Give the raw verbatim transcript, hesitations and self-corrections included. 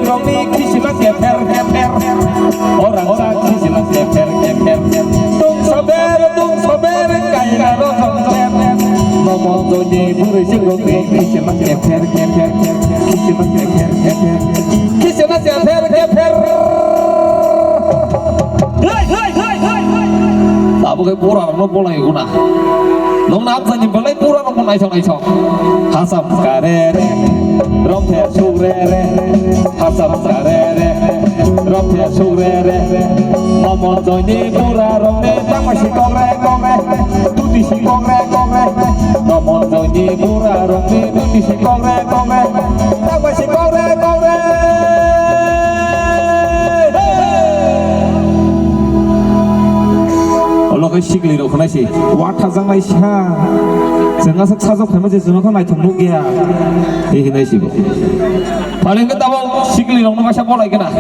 Rokni khisima kepher kepher. Orang sa khisima kepher kepher. Tung sober, tung sober, kaila rosong ser. Nomo joni buri sing rokni khisima kepher kepher. Khisima kepher kepher. Khisima kepher kepher. Abo khe pura rokno bolai guna. Nong na amsani belai pura rokno naisok naisok. Hasam kare re, romthe suk re re. Hasam kare re, romthe suk re re. Nomo joni pura rokni tangma si kok re kok re. Tuti si kok re kok re. Nomo joni pura rokni tuti si kok re kok re. Tangma si kok re kok re. Olo khe sikli rok khwnai si. Watha jangnai sa. Chwng aswk sajok khaima je chwng khe naithok nuk ya. Hi hinai si bo. Phaling khe tabo sikli rok no kaisa bolai khe na.